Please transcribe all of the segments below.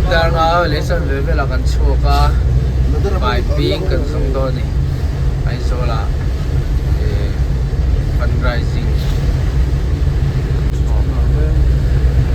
Dar nga leh chanve velah kan chhuak a, Baibing kan zawng dawn a ni. Aizawlah fundraising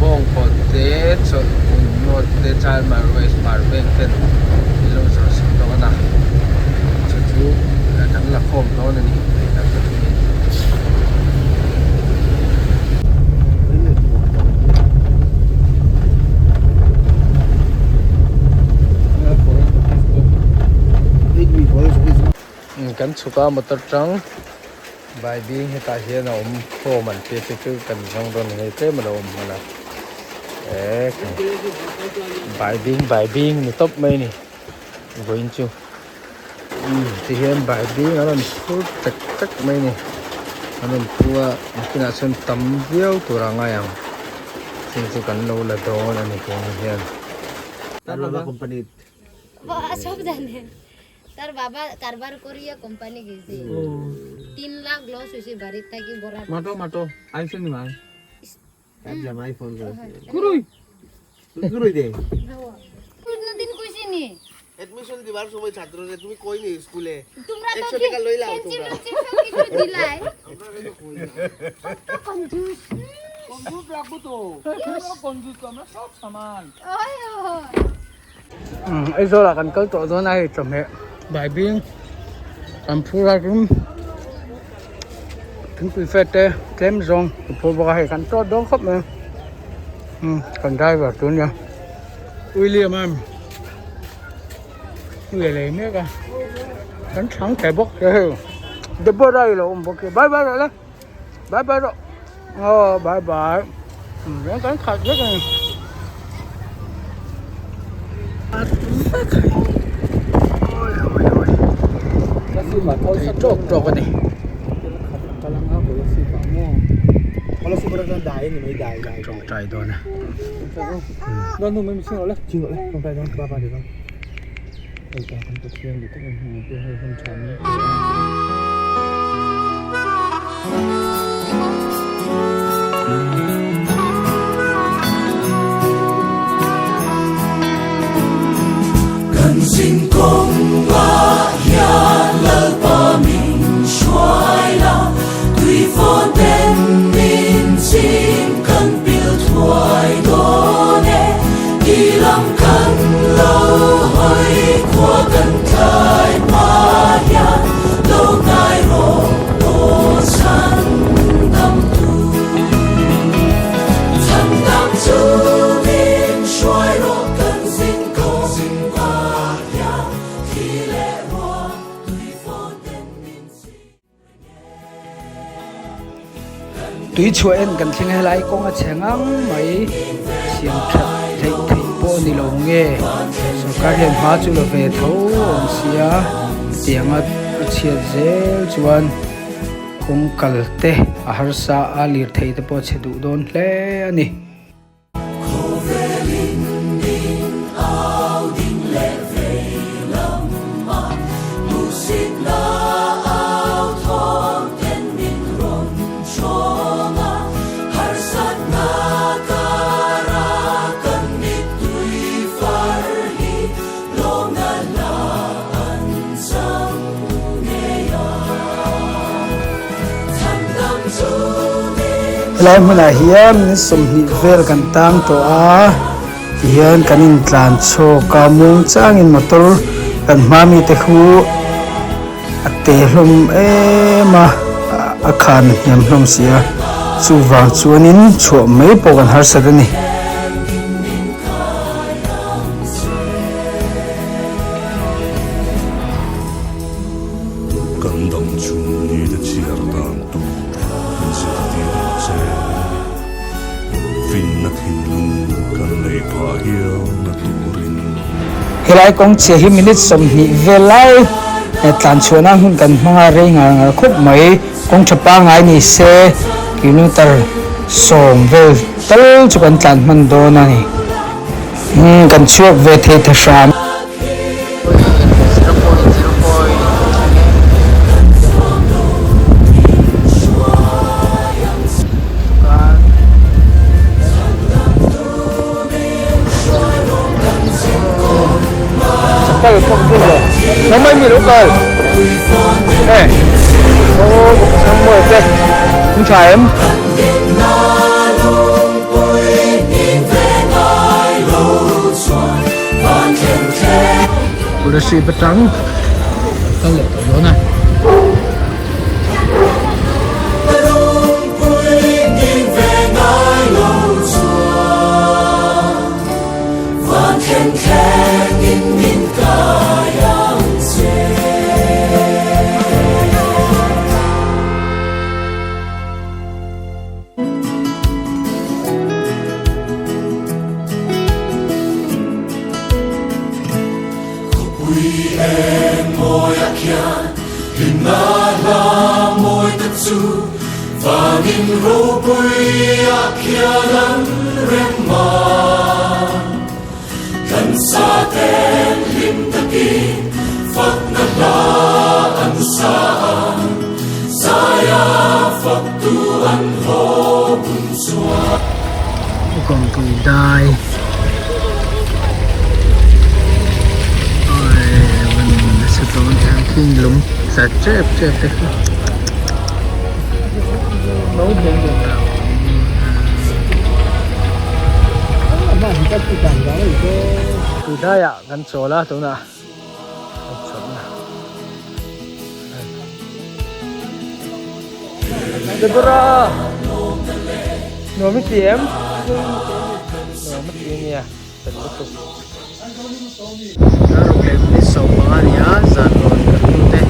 bawngkawn te chawlhhmun note te Chalmar West Hmar Bank ten an lo zawrh sak dawn a, chu chu kan la khawm dawn a ni kan pathumin. Kan chhuk a motor tang baibing hetah hian a awm khawm an tia chu chu kan zawng dawn a ni tlem a lo awm hman a e baibing baibing ni tawp mai a ni vawiin chu. Umm ti hian baibing an rawn phur tek tek mai a ni an rawn pu a nakinah chuan tam viau tur a ngai ang chung chu kan lo la dawn a ni keini hian. তার বাবা কোম্পানিত সব জানে তার বাবা কারবার করিয়া কোম্পানি গেছে 3 লাখ লস হয়েছে বাড়ির থাকি বড় মাটো মাটো আইছে নি ভাই তার জামাই ফোন করেছে কুরুই কুরুই দে কোনদিন কইছি নি এডমিশন দিবার সময় ছাত্রদের তুমি কই নি স্কুলে তোমরা তো 100 টাকা লইলাও পেন্সিল তোমরা। টেন্সিল সব কিছু দিলাই কত কঞ্জুস কঞ্জুস লাগবো তো কঞ্জুস তো আমরা সব সমান ওই ওই Umm Aizawlah kan kal tawh dawn a hei chawhmeh baibing kan phur a tum thingpui fe te tlem zawng ka phur bawk a hei kan tawt dawn khawp mai umm kan driver tur ania William a nge lei mek a kan chhang thei bawk sia hei Deborah i lo awm bawk hi bye bye rawh le bye bye rawh aw bye bye umm kan khat vek a ni. Thei tawk tawk a ni. Tawngtai dawn a. Kan zin kawngah hian Lalpa min hruai la, tui fawn ten min chim kan pil thuai dawn e, i lam kan lo hawi khua kan tlai hma hian lo hnai rawh aw chhan dam tu. Chhan dam chu min hruai rawh kan zin kawngah hian thli leh ruah tui fawn ten min chim. Tui chhuah en kan thleng a helai kawng a chhe ngang mai siam that theih theih pawh a ni lo nge sorkar hian hma chu la ve tho awm sia tiang a chhiat zel chuan kawng kal te a harsa a lirthei te pawh a chhe duh dawn hle a ni. Khawvelin min au ding leh vei lama hmuhsitna au thawm ten min rawn chhawng a, harsatna kara kan mittui far hi lawmna la an chang ngei a, chhandam chu min Helai hmunah hian min sawmhnih vel kan tang tawh a tihian kan intlan chhawk a muang changin motor kan hma mite khu a te hlawm em a a khan a hniam hlawm si a chuvang chuanin chhuah mai pawh kan harsat a ni. Kan dang chung ni te chhiar dan tur min zirtir ang che. Finna thinlung kan nei phah hial na turin. Helai kawng chhia hi minute 20 vel lai tlan chhuahna hmun kan hmang a rei ngar ngar khawp mai. Kawng tha pangngai ni se kilometer 10 vel tal chu kan tlan hman dawn a ni. Umm kan chhuak ve thei ta hram. kal phawk bur lo nangmah in mi lo kal e aw Sangmawi te in tha em. Kolasib atang kal leh tawh dawn a. Kawngpui dai nasa dawn hian khi lung tla tep tep te khi tui daiah kan chawl a tunah kan chawlhna Deborah nuam i ti em nuam a ti ania fel lutuk Daruk leh minute 15 a ni a zan rawn kan lut e.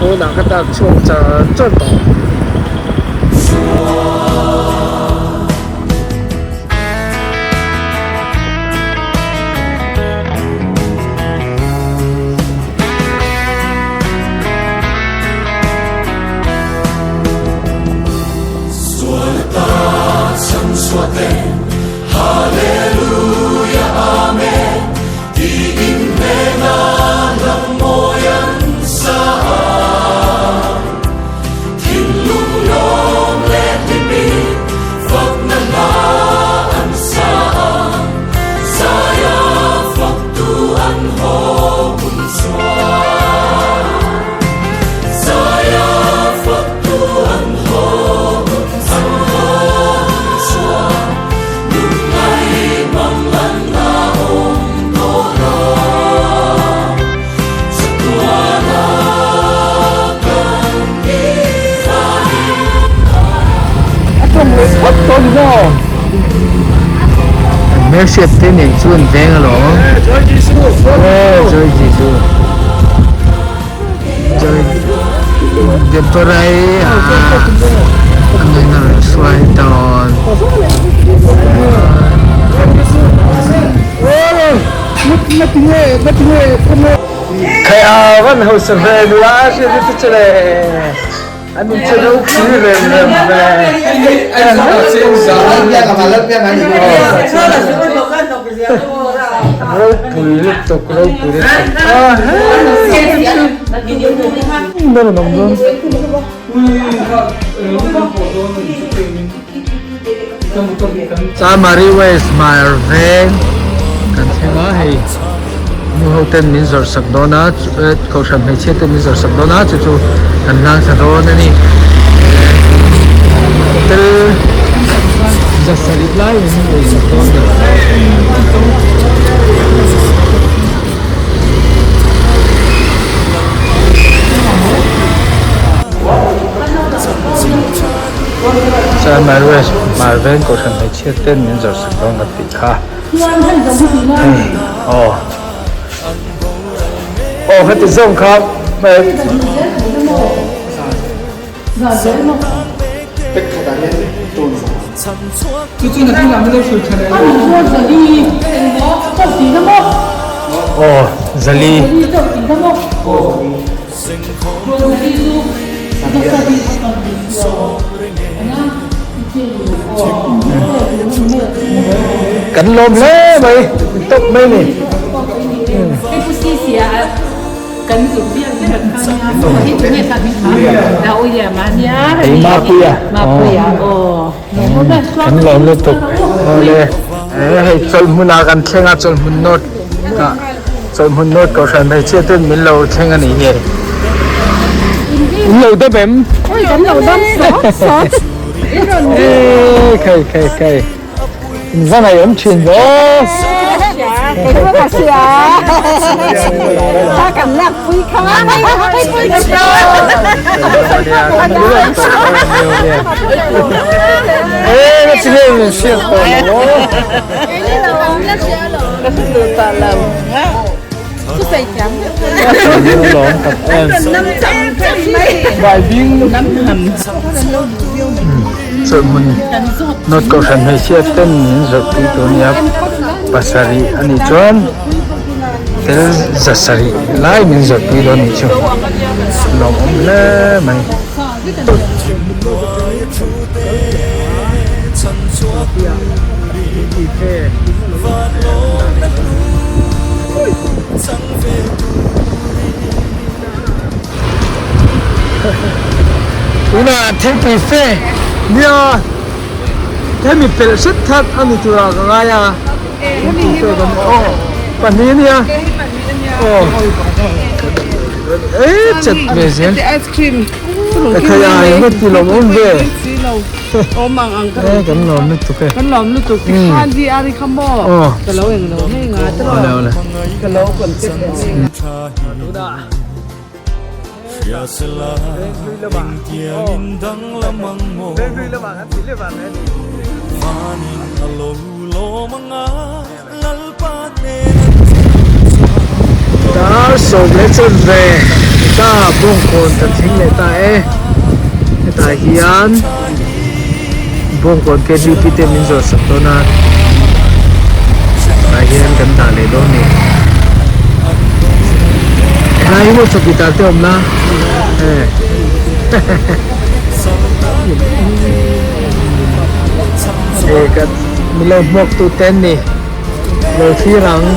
Pawnah ka dak chhuak char char tawh. Hmelhriat te nen chuan veng alawm. Joy Jisu. Joy Jisu. Joy Deborah-i a nuin a rawn hruai dawn. Khai a van hausa ve nula hriat te chu le. An in che ropui rem rem ve. Ropui lutuk ropui lutuk. Chamari West Hmar veng kan thleng a hei nu ho ten min zawrh sak dawn a kohhran hmeichhia ten min zawrh sak dawn a chu chu kan hlang thla dawn a ni hotel zasarih lai min zawrh sak dawn a ni. Chuan Marwest Marven kohhran hmeichhia ten min zawrh sak dawn ka tih kha hei aw aw heti zawng kha Aw zali. Kan lawm hle mai tawp mai ni. Hei Mapuia kan lawm lutuk awle hei chawlhmun ah kan thleng a chawlhmun north ah chawlhmun north kohhran hmeichhia ten min lo thleng a nih hi in lo dam em e khai khai khai In va ngaih awm thin ve. Chawlhmun North Kohhran hmeichhia ten min zawrh pui tur nia pasarih a nih chuan tel zasarih lai min zawrh pui dawn a nih chu lawmawm hle mai. Tunah thingpui fe nia hemi pelh hret that a ni turah ka ngai a thingpui fe kan aw pahnih a nia aw e chet ve zel ka khai a eng ti lawm awm ve e kan lawm lutuk e kan lawm lutuk ti khan vi ari kha maw ka lo eng lo hei nga te ka lo contact Dar sawm leh chuan ve ta bawngkawn kan thleng leh ta e hetah hian bawngkawn KBP te min zawrh sak dawn a tah hian kan dah leh dawn a ni. Helai hi maw chawkidar te awm na e ka milo hmuak tu te an ni lo thlir ang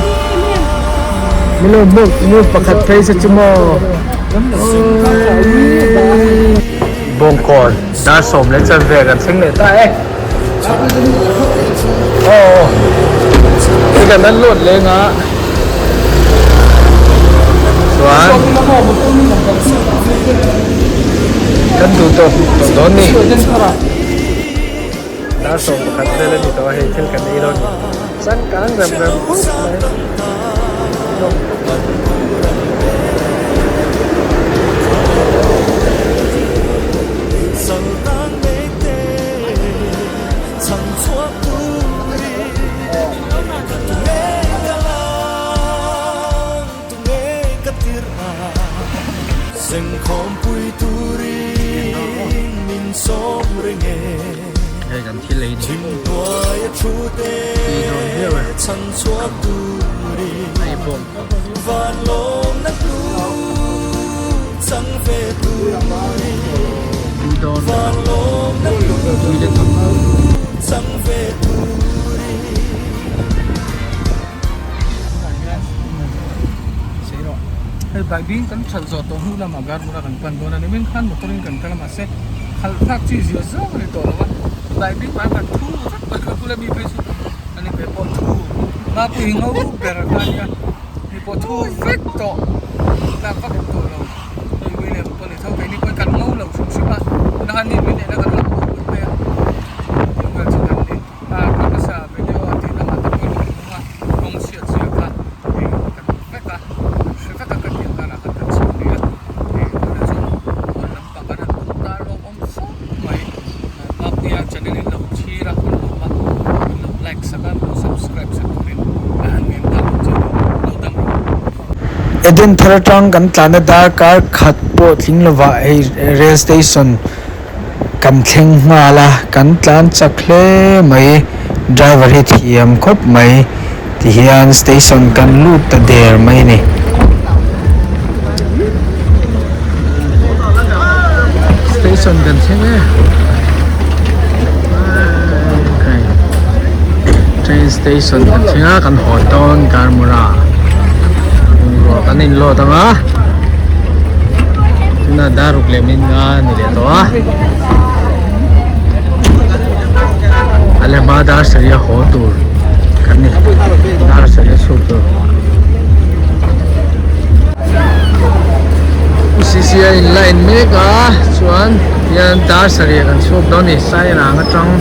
milo hmuak nu pakhat phei se chu maw bawngkawn dar sawm leh chuan vel kan thleng leh ta e aw hei kan an load leng a chuan kan duh tawh tawh dawn ni dar sawm pakhat vel a ni tawh a hei thil kan ei dawn ni changkang rem rem khawp mai. Hei kan thil ei ni tui dawn viau e hei bawng tui dawn tui lutuk. Hei baibing kan ṭhalh zawh tawh hnu lamah Garmura kan pan dawn a ni. Min khan motor in kan kal a mahse khalh thlak chi zia zawng a ni tawh lo a. Baibing hmai khan thu vek mai kha bula mi phei chu a ni ve pawh thu Mapui hi ngo ber a kha nia mi pawh thu vek tawh tlak vak em tawh lo. Hei William pawh ni tho keini pawhin kan ngo lo hrim hrim a tuna khan mi min neihna kan lo hmuh pui mai a tiang vel chu kan ni. A ka hmasa video a tih lamah te pawhin kan hmang a kawng chhiat zia kha eng kan hmu vek a kan hre vek a ka tih ang karah khan kan chhuk rih a hei tunah chuan pawn lampang kan han tum ta lawm awm fawk mai Mapuia channel in lo thlir a kan lawm a min lo like sak a min lo subscribe sak turin ka han ngen nghal bawk che lo dam rawh. Eden thar atang kan tlan a darkar khat pawh tling lovah hei rail station. Kan thleng nghal a, kan tlan chak hle mai, driver hi thiam khawp mai tihian station kan lut ta der mai a ni. Station kan thleng e, train station kan thleng a, kan haw dawn Garmura bungrua kan in load ang a. Tunah dar ruk leh min nga a ni leh tawh a. A leh hma dar sarih a haw tur kan ni. Dar sarih a chhuk tur. UCC a in line mek a chuan hian dar sarih kan chhuak dawn a ni. Sairang atang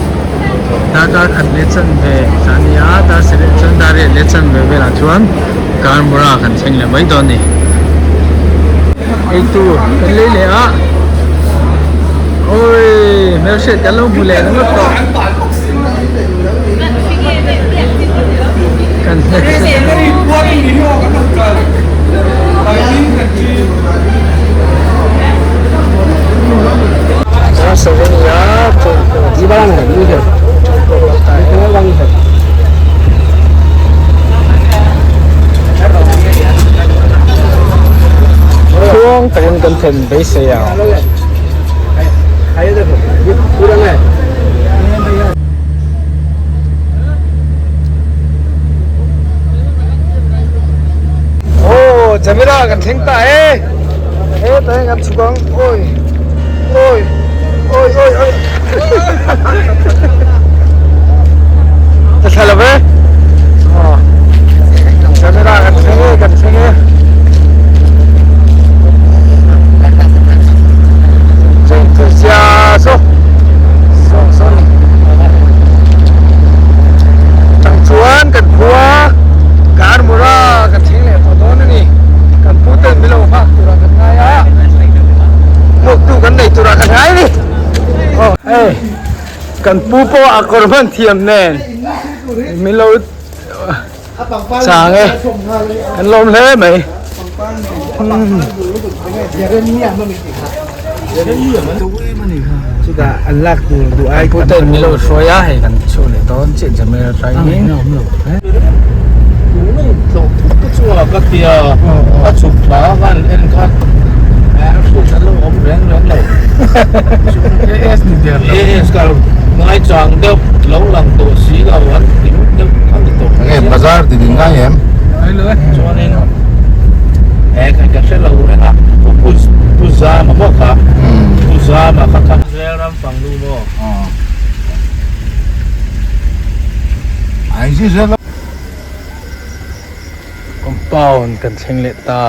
darkar khat leh chanve a ni a, dar sarih chuan dar riat leh chanve velah chuan Karmura kan thleng leh mai dawn a ni. Eitur kan lei leh a awi hmelhriat kan lo hmu leh ringawt tawh kan hmelhriat Tluang takin kan thlen beisei ang. Aw Jamila kan thleng ta e hetah hian kan chhuk ang awi awi awi awi awi ka thla lo ve aw Jamila kan thleng e kan thleng e Chengthuzia saw saw saw ni tang chuan kan khua Karmura kan thleng leh tawh dawn a ni. Kan pu ten milo nghak turah kan ngai a, hmuaktu kan nei turah kan ngai a ni. Aw hei kan pu pawh a kawr hman thiam nen milo chang e, kan lawm hle mai. Kan pu ten milo hruai a, hei kan chhuak leh dawn chiah Jamel atangin. Compound kan thleng leh ta.